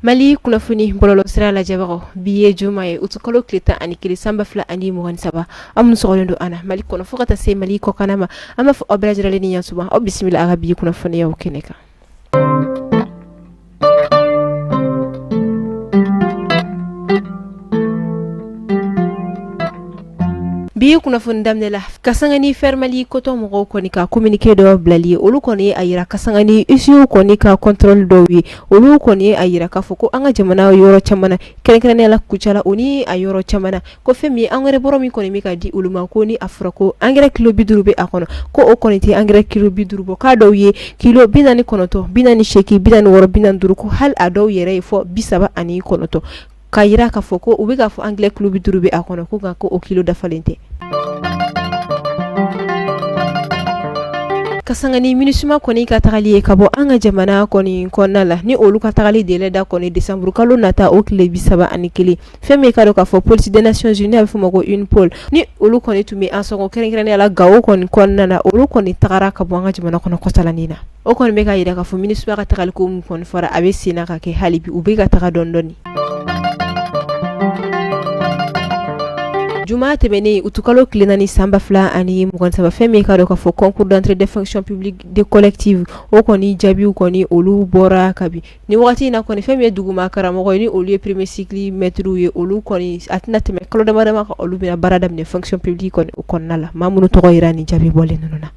Mali kunnafoni bɔlɔlɔsira lajɛbagaw, bi ye juma ye, utukalo tile 11 san 2023. Aw minnu sɔgɔlen don an na Mali kɔnɔ fo ka taa se Mali kɔkanna ma, an b'a fɔ aw bɛɛ lajɛlen ni ɲantuma, aw bisimila a ka bi kunnafoniyaw kɛnɛ kan. Bi kunnafoni daminɛ la ka sanga ni Fairmali coton mɔgɔw kɔni ka communiqué dɔ bilali ye, olu kɔni ye a jira ka sanga ni huissiers kɔni ka contrôle dɔw ye, olu kɔni ye a jira k'a fɔ ko an ka jamana yɔrɔ caman na, kɛrɛnkɛrɛnnenya la Kucala o ni a yɔrɔ caman na, ko fɛn min ye engrais bɔrɔ min kɔni bɛ ka di olu ma, ko ni a fɔra ko engrais kilo 50 bɛ a kɔnɔ, ko o kɔni tɛ engrais kilo 50 bɔ, k'a dɔw ye kilo 49, 48, 46, 45, ko hali a dɔw yɛrɛ ye fɔ 39, k'a jira k'a fɔ ko u bɛ k'a fɔ engrais kilo 50 bɛ a kɔnɔ, ko nka ko o kilo dafalen tɛ. Ka sanga ni MINUSMA kɔni ka tagali ye ka bɔ an ka jamana kɔni kɔnɔna la, ni olu ka tagali délai da kɔni décembre kalo nata o tile 31, fɛn min k'a dɔn k'a fɔ police des Nations Unies, a bɛ f'o ma ko UNPOL, ni olu kɔni tun bɛ Ansongo, kɛrɛnkɛrɛnnenya la Gawo kɔni kɔnɔna na, olu kɔni tagara ka bɔ an ka jamana kɔnɔ kɔsa in na. O kɔni bɛ k'a jira k'a fɔ MINUSMA ka tagali ko min kɔni fɔra, a bɛ sen na ka kɛ hali bi, u bɛ ka taga dɔɔnin dɔɔnin. Juma tɛmɛnen utukalo tile 4 san 2023, fɛn min k'a dɔn k'a fɔ concours d'entrée de fonction publique de collective, o kɔni jaabiw kɔni olu bɔra kabi ni waati in na kɔni. Fɛn min ye duguma karamɔgɔ ye, ni olu ye premier cycle maîtres ye, olu kɔni a tɛna tɛmɛ kalo dama dama kan, olu bɛna baara daminɛ fonction publique kɔni o kɔnɔna la, maa minnu tɔgɔ yera nin jaabi bɔlen ninnu na.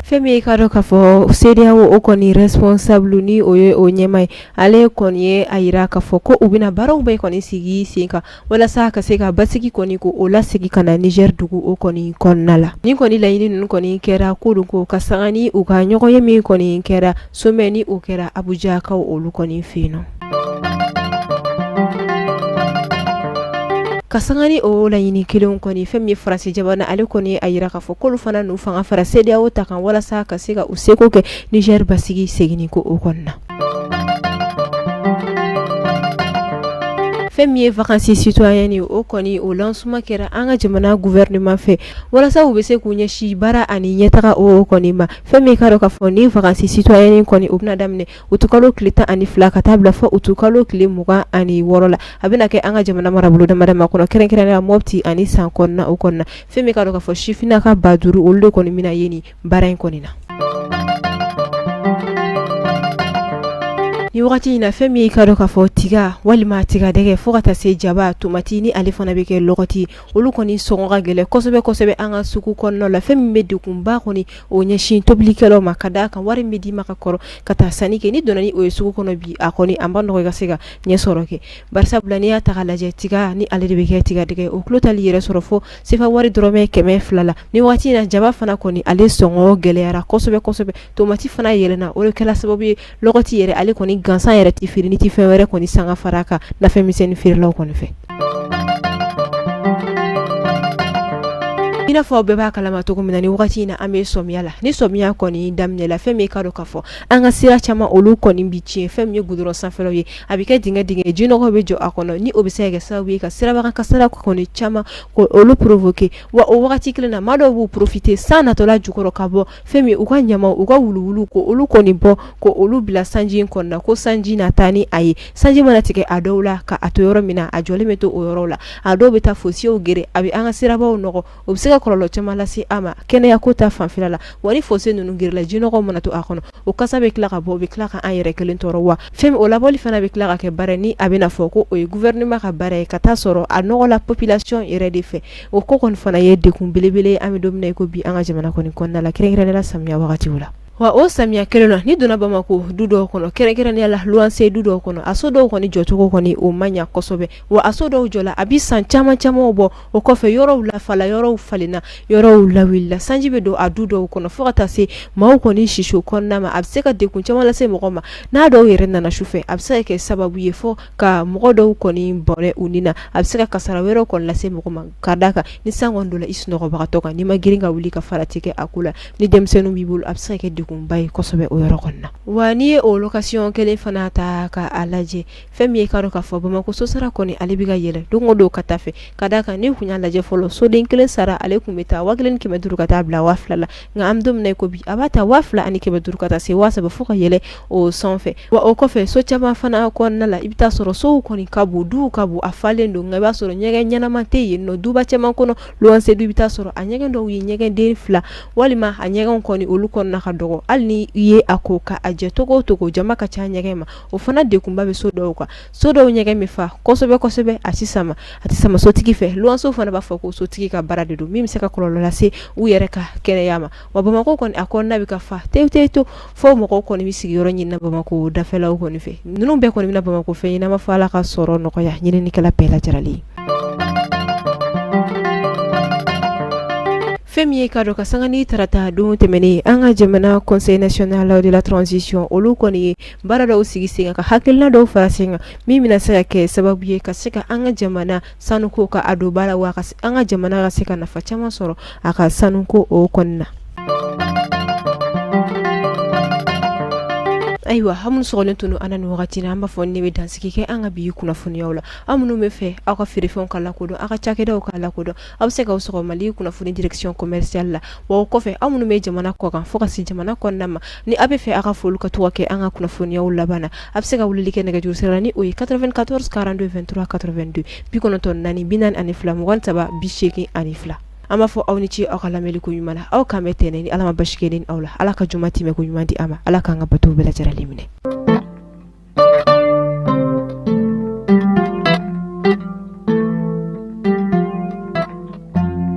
Fɛn min ye k'a dɔn k'a fɔ CEDEAO o kɔni responsable, ni o ye o ɲɛmaa ye, ale kɔni ye a jira k'a fɔ ko u bɛna baaraw bɛɛ kɔni sigi sen kan walasa ka se ka basigi kɔni ko o lasegin ka na Niger dugu o kɔni kɔnɔna la. Nin kɔni laɲini ninnu kɔni kɛra ko don ko ka sanga ni u ka ɲɔgɔn ye min kɔni kɛra sommet, ni o kɛra Abujakaw olu kɔni fɛ yen nɔ. Ka sanga ni o laɲini kelen kɔni, fɛn min ye Faransi jamana, ale kɔni a jira k'a fɔ k'olu fana n'u fanga fara CEDEAO ta kan walasa ka se ka u seko kɛ Niger basigi seginni ko o kɔnɔna. Fɛn min ye vacances citoyennes ye, o kɔni o lancement kɛra an ka jamana gouvernement fɛ walasa u bɛ se k'u ɲɛsin baara ani ɲɛtaga o kɔni ma. Fɛn min k'a dɔn k'a fɔ ni vacances citoyennes kɔni, o bɛna daminɛ utukalo tile 12 ka taa bila fɔ utukalo tile 26 la. A bɛna kɛ an ka jamana marabolo damadama kɔnɔ, kɛrɛnkɛrɛnnenya Mopti ani San kɔnɔna o kɔnɔna. Fɛn min k'a dɔn k'a fɔ sifinnaka 5000, olu de kɔni bɛna ye nin baara in kɔni na. Ni wagati in na, fɛn min k'a dɔn k'a fɔ tiga walima tigadɛgɛ fo ka taa se jaba, tomati, ni ale fana bɛ kɛ lɔgɔti, olu kɔni sɔngɔ ka gɛlɛn kosɛbɛ kosɛbɛ an ka sugu kɔnɔna la. Fɛn min bɛ degunba kɔni o ɲɛsin tobilikɛlaw ma, ka d'a kan wari min bɛ d'i ma ka kɔrɔ ka taa sanni kɛ, n'i donna ni o ye sugu kɔnɔ bi, a kɔni a man nɔgɔ i ka se ka ɲɛ sɔrɔ kɛ. Barisabula n'i y'a ta k'a lajɛ, tiga ni ale de bɛ kɛ tigadɛgɛ, o kilo tali yɛrɛ sɔrɔ fo sefa wari dɔrɔmɛ 200 la ni waati in na. Jaba fana kɔni, ale sɔngɔ gɛlɛyara kosɛbɛ kosɛbɛ, tomati fana yɛlɛnna, o de kɛra sababu ye lɔgɔti yɛrɛ, ale kɔni gansan yɛrɛ tɛ feere n'i tɛ fɛn wɛrɛ kɔni san ka fara a kan nafɛn misɛnnin feerelaw kɔni fɛ. I n'a fɔ aw bɛɛ b'a kalama cogo min na, ni wagati in na an bɛ sɔmiya la. Ni sɔmiya kɔni daminɛla, fɛn min k'a dɔn k'a fɔ an ka sira caman olu kɔni bɛ tiɲɛ. Fɛn min ye goudron sanfɛlaw ye, a bɛ kɛ dingɛ dingɛ, jinɔgɔ bɛ jɔ a kɔnɔ, ni o bɛ se ka kɛ sababu ye ka sirabakan kasara kɔni caman ko olu provoquer. Wa o wagati kelen na, maa dɔw b'u profiter san natɔla jukɔrɔ ka bɔ fɛn min u ka ɲama, u ka wuluwulu, ko olu kɔni bɔ ko olu bila sanji in kɔnɔna, ko sanji na taa ni a ye. Sanji mana tigɛ a dɔw la ka a to yɔrɔ min na, a jɔlen bɛ to o yɔrɔ la. A dɔw bɛ taa fossés geren, a bɛ an ka sirabaw nɔgɔ, o bɛ se ka kɔlɔlɔ caman lase an ma kɛnɛya ko ta fanfɛla la. Wa ni fossé ninnu gerela, jinɔgɔ mana to a kɔnɔ, o kasa bɛ tila ka bɔ, o bɛ tila ka an yɛrɛ kelen tɔɔrɔ. Wa fɛn o labɔli fana bɛ tila ka kɛ baara, ni a bɛna fɔ ko o ye gouvernement ka baara ye, ka taa sɔrɔ a nɔgɔ la population yɛrɛ de fɛ. O ko kɔni fana ye degun belebele an bɛ don min na i ko bi an ka jamana kɔni kɔnɔna la, kɛrɛnkɛrɛnnenya la samiya wagatiw la. Wa o samiya kelen na, n'i donna Bamakɔ du dɔw kɔnɔ, kɛrɛnkɛrɛnnenya la luwanse du dɔw kɔnɔ, a so dɔw kɔni jɔcogo kɔni o man ɲa kosɛbɛ. Wa a so dɔw jɔla a bɛ san caman camanw bɔ, o kɔfɛ yɔrɔw lafala, yɔrɔw falenna, yɔrɔw lawulila, sanji bɛ don a du dɔw kɔnɔ fo ka taa se maaw kɔni siso kɔnɔna ma. A bɛ se ka degun caman lase mɔgɔ ma. N'a dɔw yɛrɛ nana sufɛ, a bɛ se ka kɛ sababu ye fo ka mɔgɔ dɔw kɔni bɔnɛ u ni na. A bɛ se ka kasara wɛrɛw kɔni lase mɔgɔ ma, ka d'a kan ni san kɔni donna i sunɔgɔbagatɔ kan, n'i ma girin ka wuli ka farati kɛ a ko la, ni denmisɛnninw b'i bolo, a bɛ se ka kɛ degun degunba ye kosɛbɛ o yɔrɔ kɔni na. Wa n'i ye o location kelen fana ta ka a lajɛ, fɛn min ye k'a dɔn k'a fɔ Bamakɔ so sara kɔni ale bɛ ka yɛlɛ don o don ka taa fɛ, ka d'a kan n'i kun y'a lajɛ fɔlɔ soden kelen sara ale kun bɛ taa 1500 ka taa bila 2000 la, nka an bɛ don min na i ko bi a b'a ta 2500 ka taa se 3000 fo ka yɛlɛ o sanfɛ. Wa o kɔfɛ so caman fana kɔnɔna la, i bɛ taa sɔrɔ sow kɔni ka bon, duw ka bon, a falen don, nka i b'a sɔrɔ ɲɛgɛn ɲɛnama tɛ yen nɔ. Duba caman kɔnɔ luwanse du, i bɛ taa sɔrɔ a ɲɛgɛn dɔw ye ɲɛgɛnden fila walima a ɲɛgɛnw kɔni olu kɔnɔna ka dɔgɔ. Hali ni i ye a ko ka a jɛ cogo o cogo, jama ka ca ɲɛgɛn ma, o fana degunba bɛ so dɔw kan. So dɔw ɲɛgɛn bɛ fa kosɛbɛ kosɛbɛ, a tɛ sama, a tɛ sama sotigi fɛ. Luwansew fana b'a fɔ ko sotigi ka baara de don min bɛ se ka kɔlɔlɔ lase u yɛrɛ ka kɛnɛya ma. Wa Bamakɔ kɔni a kɔnɔna bɛ ka fa tewu tewu to fo mɔgɔw kɔni bɛ sigiyɔrɔ ɲini na Bamakɔ dafɛlaw kɔni fɛ. Ninnu bɛɛ kɔni bɛna Bamakɔ fɛn ɲɛnama fɔ Ala ka sɔrɔ nɔgɔya ɲininikɛla bɛɛ lajɛlen. Fɛn min ye k'a dɔn ka sanga ni tarata don tɛmɛnen, an ka jamana Conseil national de la transition olu kɔni ye baara dɔw sigi sen kan, ka hakilina dɔw fara sen kan min bɛna se ka kɛ sababu ye ka se ka an ka jamana sanuko ka a don ba la, wa an ka jamana ka se ka nafa caman sɔrɔ a ka sanuko o kɔnɔna na. Ayiwa, aw minnu sɔgɔlen tun don an na nin wagati na, an b'a fɔ ne bɛ dansigi kɛ an ka bi kunnafoniyaw la. Aw minnu bɛ fɛ aw ka feerefɛnw ka lakodɔn, aw ka cakɛdaw ka lakodɔn, aw bɛ se k'aw sɔgɔ Mali kunnafoni direction commerciale la. Wa o kɔfɛ, aw minnu bɛ jamana kɔkan fo ka se jamana kɔnɔna ma, ni aw bɛ fɛ aw ka foli ka to ka kɛ an ka kunnafoniyaw laban na, a bɛ se ka weleli kɛ nɛgɛjuru sira la ni o ye 94 42 23 82, 94 42 23 82. An b'a fɔ aw ni ce aw ka lamɛnni ko ɲuman na. Aw k'an bɛn tɛnɛn ni Ala ma basi kɛ ne ni aw la. Ala ka juma tɛmɛ ko ɲuman di an ma. Ala k'an ka bato bɛɛ lajɛlen minɛ.